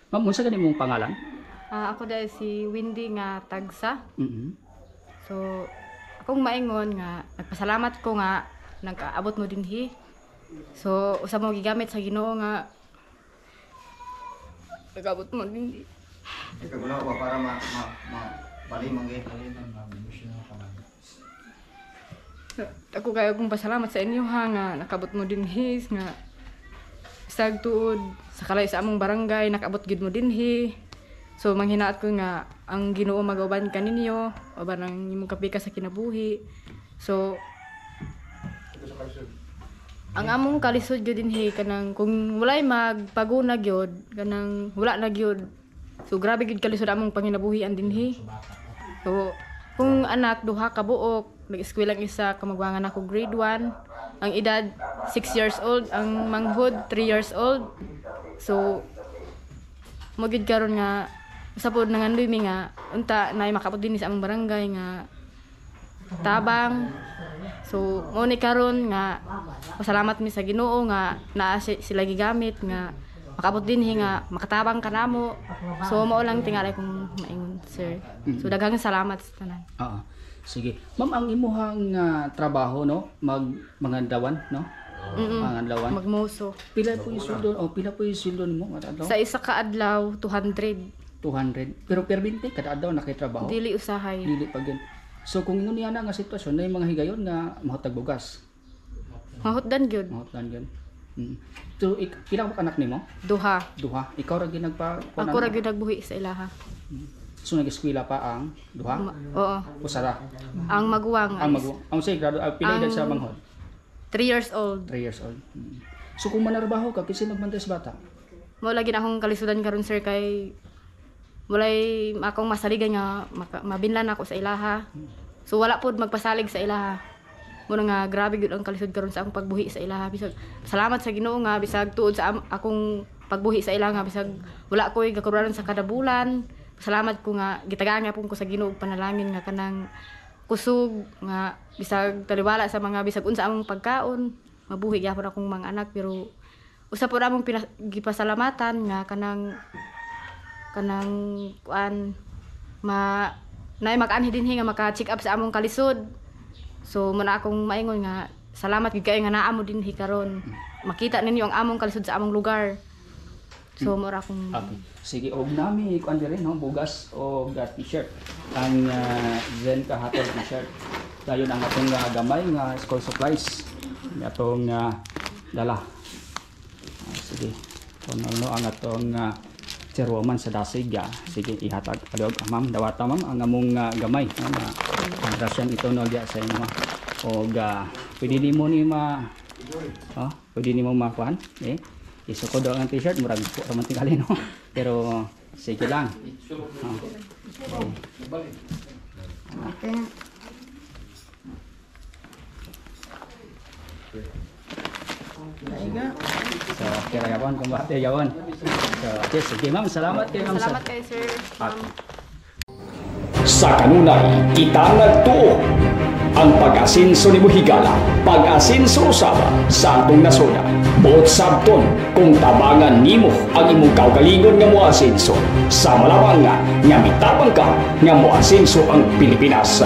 Ma'am, unsa gani mong pangalan? Ako dahil si Windy nga Tagsa. So, akong maingon nga nagpasalamat ko nga nag-abot mo dinhi. So, usa mo gigamit sa Ginoo nga nag-abot mo dinhi. Ikaw ba para ma ma ma bali mangge. Ako kayo akong pasalamat sa inyo ha nga nakabot mo dinhi nga bisag tuod sa kalay sa among barangay nakaabot gid mo dinhi. So manghinaat ko nga ang Ginoo mag-uban kaninyo, uban ang imong kapika sa kinabuhi. So ang among kalisod gyud dinhi kanang kung walay magpaguna gyud kanang wala na gyud. So grabe gyud kalisod among panginabuhi ang dinhi. So kung anak duha ka buok, nag-eskwela ang isa kamagwangan ako grade 1, ang edad 6 years old, ang manghod 3 years old. So mo gyud karon nga usa pod nangandoy mi nga unta naay makaabot dinhi sa among barangay nga tabang. So mo ni karon nga pasalamat mi sa Ginoo nga naa sila gigamit nga makaabot dinhi nga makatabang kanamo. So mao lang tingali kong maingon, sir. So daghang salamat sa tanan. Oo. Sige. Ma'am, ang imuhang trabaho no, mag mangandawan no? Mangandawan. Magmoso. Pila po yung sweldo o pila po yung sweldo nimo kada adlaw? Sa isa ka adlaw 200. 200. Pero perminti kada adlaw nakitrabaho. Dili usahay. Dili pa gyud. So kung ingon niya na nga sitwasyon na yung mga higayon nga mahutag bugas. Mahutdan gyud. Mahutdan gyud. So pila ka anak nimo? Duha. Duha. Ikaw ra gyud nagpa Ako ra gyud nagbuhi sa ilaha. So nag-eskwela pa ang duha? Oo. Usara. Ang maguwang. Ang maguwang. Ang say grado pila edad sa manghod? 3 years old. 3 years old. So kung manarbaho ka kinsa magbantay sa bata? Mao lagi na akong kalisudan karon, sir, kay walay akong masaligan nga mabinlan ako sa ilaha. So wala pod magpasalig sa ilaha. Muna nga grabe gyud ang kalisod karon sa akong pagbuhi sa ilaha. Bisag salamat sa Ginoo nga bisag tuod sa akong pagbuhi sa ilaha nga bisag wala koy gakuraron sa kada bulan. Salamat ko nga gitagaan nga pud ko sa Ginoo og panalangin nga kanang kusog nga bisag taliwala sa mga bisag unsa among pagkaon mabuhi gyapon akong mga anak, pero usa pod among gipasalamatan nga kanang kuan ma naay makaanhi dinhi nga maka-check up sa among kalisod. So muna akong maingon nga salamat gyud kayo nga naa mo dinhi karon. Makita ninyo ang among kalisod sa among lugar. So mura akong Okay. Sige, og nami kuan diri no, bugas og t-shirt. Ang Zen Kahatol t-shirt. Dayon ang atong gamay nga school supplies. Ang atong dala. Sige. Kuno no ang atong chairwoman sa Dasig. Sige, ihatag padog ma'am, dawata ma'am ang among gamay no, nga ang rasyon ito no diya sa inyo. Og pwede nimo ni ma pwede nimo makuan eh. Isukod ang t-shirt, murag po raman tingali no. Pero sige lang. Okay. So, kira gapon kung bate gapon. So, okay, sige ma'am, salamat kay ma'am. Salamat kay sir. Ma'am. Sa kanunay, kita nagtuo ang pag-asinso ni Buhigala, pag-asinso usaba sa atong nasoda. Buot sabton kung tabangan nimo ang imong kaugalingon nga moasinso. Sa malawang nga mitabang ka nga moasinso ang Pilipinas.